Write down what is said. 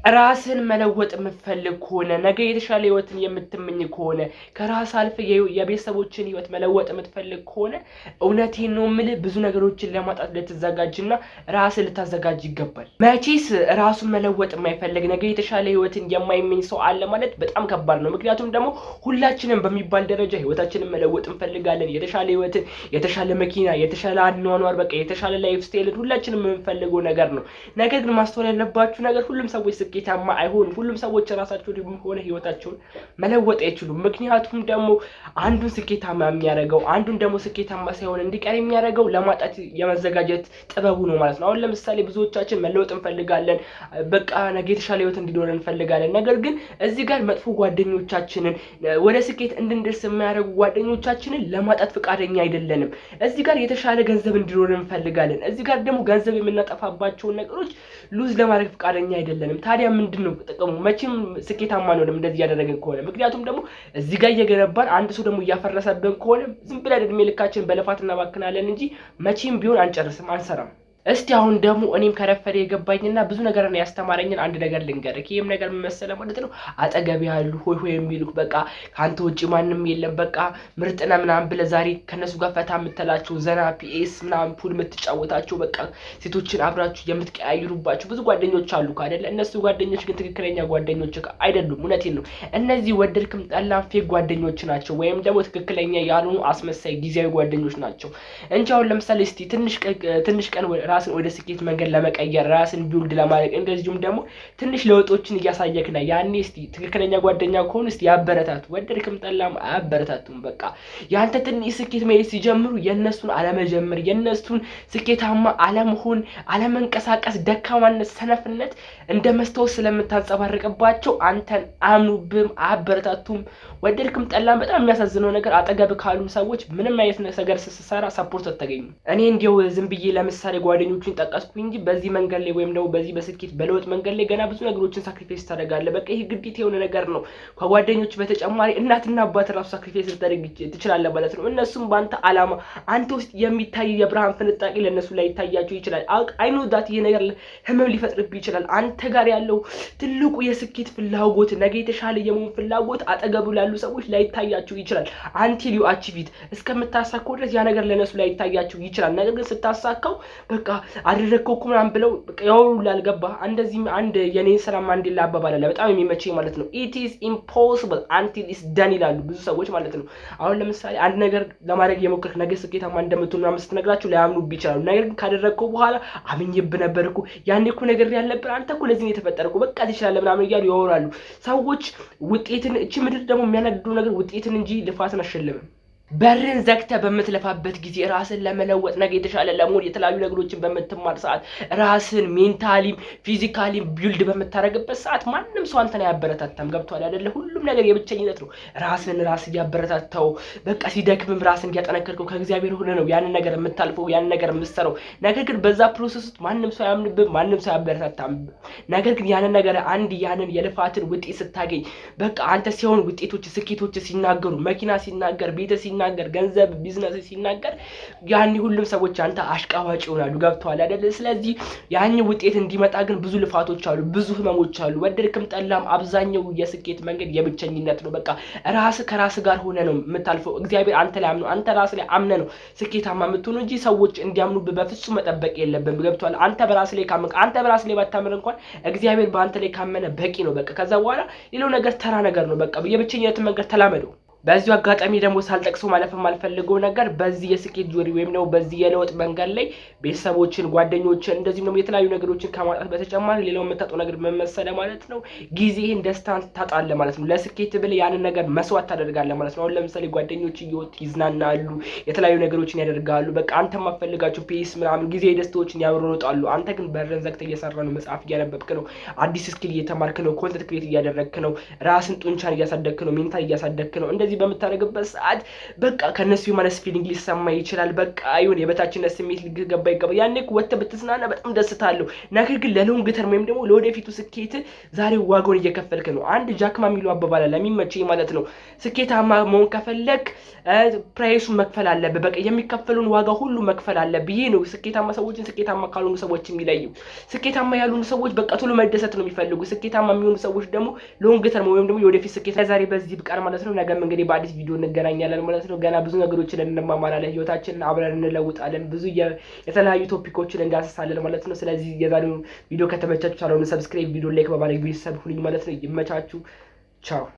ራስን መለወጥ የምትፈልግ ከሆነ፣ ነገ የተሻለ ህይወትን የምትመኝ ከሆነ፣ ከራስ አልፈ የቤተሰቦችን ህይወት መለወጥ የምትፈልግ ከሆነ፣ እውነቴን ነው የምልህ፣ ብዙ ነገሮችን ለማጣት ልትዘጋጅና ራስን ልታዘጋጅ ይገባል። መቼስ ራሱን መለወጥ የማይፈልግ፣ ነገ የተሻለ ህይወትን የማይመኝ ሰው አለ ማለት በጣም ከባድ ነው። ምክንያቱም ደግሞ ሁላችንም በሚባል ደረጃ ህይወታችንን መለወጥ እንፈልጋለን። የተሻለ ህይወትን፣ የተሻለ መኪና፣ የተሻለ አኗኗር፣ በቃ የተሻለ lifestyle ን ሁላችንም የምንፈልገው ነገር ነው። ነገር ግን ማስተዋል ያለባችሁ ነገር ሁሉም ሰዎች ስኬታማ አይሆኑም። ሁሉም ሰዎች ራሳቸውን ሆነ ህይወታቸውን መለወጥ አይችሉም። ምክንያቱም ደግሞ አንዱን ስኬታማ የሚያደርገው፣ አንዱን ደግሞ ስኬታማ ሳይሆን እንዲቀር የሚያደርገው ለማጣት የመዘጋጀት ጥበቡ ነው ማለት ነው። አሁን ለምሳሌ ብዙዎቻችን መለወጥ እንፈልጋለን። በቃ ነገ የተሻለ ህይወት እንዲኖረን እንፈልጋለን። ነገር ግን እዚህ ጋር መጥፎ ጓደኞቻችንን፣ ወደ ስኬት እንድንደርስ የማያደርጉ ጓደኞቻችንን ለማጣት ፈቃደኛ አይደለንም። እዚህ ጋር የተሻለ ገንዘብ እንዲኖረን እንፈልጋለን። እዚህ ጋር ደግሞ ገንዘብ የምናጠፋባቸውን ነገሮች lose ለማድረግ ፈቃደኛ አይደለንም። ታዲያ ምንድን ነው ጥቅሙ? መቼም ስኬታማ አንሆንም እንደዚህ እያደረግን ከሆነ። ምክንያቱም ደግሞ እዚህ ጋር እየገነባን አንድ ሰው ደግሞ እያፈረሰብን ከሆነ ዝም ብለን እድሜ ልካችን በልፋት እናባክናለን እንጂ መቼም ቢሆን አንጨርስም፣ አንሰራም። እስቲ አሁን ደግሞ እኔም ከረፈደ የገባኝና ብዙ ነገር ያስተማረኝን አንድ ነገር ልንገርህ። ይህም ነገር ምን መሰለህ ማለት ነው፣ አጠገብ ያሉ ሆይ ሆይ የሚሉህ፣ በቃ ከአንተ ውጭ ማንም የለም፣ በቃ ምርጥ ነህ ምናምን ብለህ ዛሬ ከነሱ ጋር ፈታ የምትላቸው፣ ዘና PS ምናምን pool የምትጫወታቸው፣ በቃ ሴቶችን አብራችሁ የምትቀያይሩባቸው ብዙ ጓደኞች አሉ አይደለ? እነሱ ጓደኞች ግን ትክክለኛ ጓደኞች አይደሉም። እውነቴን ነው። እነዚህ ወደድክም ጠላም fake ጓደኞች ናቸው፣ ወይም ደግሞ ትክክለኛ ያልሆኑ አስመሳይ ጊዜያዊ ጓደኞች ናቸው እንጂ አሁን ለምሳሌ እስቲ ትንሽ ቀን ራስን ወደ ስኬት መንገድ ለመቀየር፣ ራስን build ለማድረግ፣ እንደዚሁም ደግሞ ትንሽ ለውጦችን እያሳየክ ና። ያኔ እስቲ ትክክለኛ ጓደኛ ከሆኑ እስቲ ያበረታቱ። ወደድክም ጠላም አያበረታቱም። በቃ ያንተ ትንሽ ስኬት መሄድ ሲጀምሩ የእነሱን አለመጀመር፣ የእነሱን ስኬታማ አለመሆን፣ አለመንቀሳቀስ፣ ደካማነት፣ ሰነፍነት እንደ መስታወት ስለምታንጸባርቅባቸው አንተን አያምኑብህም፣ አያበረታቱም። ወደድክም ጠላም በጣም የሚያሳዝነው ነገር አጠገብ ካሉ ሰዎች ምንም አይነት ነገር ስትሰራ support አታገኝም። እኔ እንዲያው ዝም ብዬ ለምሳሌ ጓደኞቹን ጠቀስኩኝ እንጂ በዚህ መንገድ ላይ ወይም ደግሞ በዚህ በስኬት በለውጥ መንገድ ላይ ገና ብዙ ነገሮችን sacrifice ታደርጋለህ። በቃ ይሄ ግዴታ የሆነ ነገር ነው። ከጓደኞች በተጨማሪ እናትና አባት ራሱ sacrifice ልታደርግ ትችላለህ ማለት ነው። እነሱም በአንተ አላማ አንተ ውስጥ የሚታይ የብርሃን ፍንጣቂ ለእነሱ ላይታያቸው ይችላል። I know that ይሄ ነገር ህመም ሊፈጥርብህ ይችላል። አንተ ጋር ያለው ትልቁ የስኬት ፍላጎት፣ ነገ የተሻለ የመሆን ፍላጎት አጠገቡ ላሉ ሰዎች ላይታያቸው ይችላል። Until you achieve it፣ እስከምታሳካው ድረስ ያ ነገር ለነሱ ላይታያቸው ይችላል። ነገር ግን ስታሳካው በቃ አደረግከው እኮ ምናምን ብለው በቃ ያወሩልሃል። ገባህ? እንደዚህም አንድ የኔልሰን ማንዴላ አባባል አለ፣ በጣም የሚመቸኝ ማለት ነው። "It is impossible until it's done" ይላሉ ብዙ ሰዎች ማለት ነው። አሁን ለምሳሌ አንድ ነገር ለማድረግ የሞከርክ ነገ ስኬታማ እንደምትሆን ምናምን ስትነግራቸው ላያምኑብህ ይችላሉ። ነገር ግን ካደረግከው በኋላ አምኜብህ ነበር እኮ፣ ያኔ እኮ ነገር ያለብን፣ አንተ እኮ ለዚህ ነው የተፈጠርከው፣ በቃ ትችላለህ ምናምን እያሉ ያወራሉ። ሰዎች ውጤትን፣ እቺ ምድር ደግሞ የሚያናድደው ነገር ውጤትን እንጂ ልፋትን አሸልምም። በርን ዘግተህ በምትለፋበት ጊዜ፣ ራስን ለመለወጥ፣ ነገ የተሻለ ለመሆን የተለያዩ ነገሮችን በምትማር ሰዓት፣ ራስን mentally ም physically ም build በምታደርግበት ሰዓት ማንም ሰው አንተን አያበረታታም። ገብቶሃል አይደለ? ሁሉም ነገር የብቸኝነት ነው። ራስን ራስ እያበረታታው፣ በቃ ሲደክምም ራስን እያጠነከርከው ከእግዚአብሔር ሆነ ነው ያንን ነገር የምታልፈው፣ ያንን ነገር የምትሰራው። ነገር ግን በዛ process ውስጥ ማንም ሰው አያምንብህም፣ ማንም ሰው አያበረታታም። ነገር ግን ያንን ነገር አንድ ያንን የልፋትን ውጤት ስታገኝ፣ በቃ አንተ ሲሆን ውጤቶች፣ ስኬቶች ሲናገሩ፣ መኪና ሲናገር፣ ቤት ሲናገር፣ ገንዘብ፣ ቢዝነስ ሲናገር፣ ያኔ ሁሉም ሰዎች አንተ አሽቃባጭ ይሆናሉ። ገብቶሃል አይደል? ስለዚህ ያን ውጤት እንዲመጣ ግን ብዙ ልፋቶች አሉ፣ ብዙ ህመሞች አሉ። ወደድክም ጠላም አብዛኛው የስኬት መንገድ የብቸኝነት ነው። በቃ ራስ ከራስ ጋር ሆነ ነው የምታልፈው። እግዚአብሔር አንተ ላይ አምኖ፣ አንተ ራስ ላይ አምነ ነው ስኬታማ የምትሆነው እንጂ ሰዎች እንዲያምኑብህ በፍጹም መጠበቅ የለብህም። ገብቶሃል? አንተ በራስ ላይ ካመንክ፣ አንተ በራስ ላይ ባታምን እንኳን እግዚአብሔር በአንተ ላይ ካመነ በቂ ነው። በቃ ከዛ በኋላ ሌላው ነገር ተራ ነገር ነው። በቃ የብቸኝነትን መንገድ ተላመደው። በዚሁ አጋጣሚ ደግሞ ሳልጠቅሰው ማለፍ የማልፈልገው ነገር በዚህ የስኬት journey ወይም ደግሞ በዚህ የለውጥ መንገድ ላይ ቤተሰቦችን፣ ጓደኞችን፣ እንደዚሁም ደግሞ የተለያዩ ነገሮችን ከማጣት በተጨማሪ ሌላው የምታጣው ነገር ምን መሰለህ ማለት ነው፣ ጊዜህን፣ ደስታን ታጣለህ ማለት ነው። ለስኬት ብለህ ያንን ነገር መስዋዕት ታደርጋለህ ማለት ነው። አሁን ለምሳሌ ጓደኞች እየወጡ ይዝናናሉ፣ የተለያዩ ነገሮችን ያደርጋሉ። በቃ አንተ የማትፈልጋቸው PS ምናምን ጊዜ ደስታዎችን ያሮጣሉ። አንተ ግን በርን ዘግተህ እየሰራህ ነው፣ መጽሐፍ እያነበብክ ነው፣ አዲስ skill እየተማርክ ነው፣ content create እያደረግክ ነው፣ ራስን ጡንቻን እያሳደግክ ነው፣ mental እያሳደግክ ነው። እንደዚህ እንደዚህ በምታደርግበት ሰዓት በቃ ከነሱ የማነስ feeling ሊሰማ ይችላል። በቃ ይሁን የበታችነት ስሜት ሊገባ ይገባ። ያኔ ወጥተህ ብትዝናና በጣም ደስታ አለው። ነገር ግን ለ long term ወይም ደግሞ ለወደፊቱ ስኬት ዛሬ ዋጋውን እየከፈልክ ነው። አንድ ጃክ ማ የሚለው አባባል አለ የሚመቸኝ ማለት ነው። ስኬታማ መሆን ከፈለክ price ኡን መክፈል አለብህ። በቃ የሚከፈለውን ዋጋ ሁሉ መክፈል አለብህ። ይሄ ነው ስኬታማ ሰዎችን ስኬታማ ካልሆኑ ሰዎች የሚለዩ። ስኬታማ ያልሆኑ ሰዎች በቃ ቶሎ መደሰት ነው የሚፈልጉ። ስኬታማ የሚሆኑ ሰዎች ደግሞ long term ወይም ደግሞ የወደፊት ስኬት። ዛሬ በዚህ ይብቃን ማለት ነው። ነገም እንግዲህ በአዲስ ቪዲዮ እንገናኛለን ማለት ነው። ገና ብዙ ነገሮችን እንማማራለን፣ ህይወታችንን አብረን እንለውጣለን፣ ብዙ የተለያዩ topic ኦችን እንዳስሳለን ማለት ነው። ስለዚህ የዛሬው ቪዲዮ ከተመቻችሁ ቻናሉን subscribe፣ ቪዲዮ like በማድረግ ቤተሰብ ሁኑኝ ማለት ነው። ይመቻችሁ። ቻው።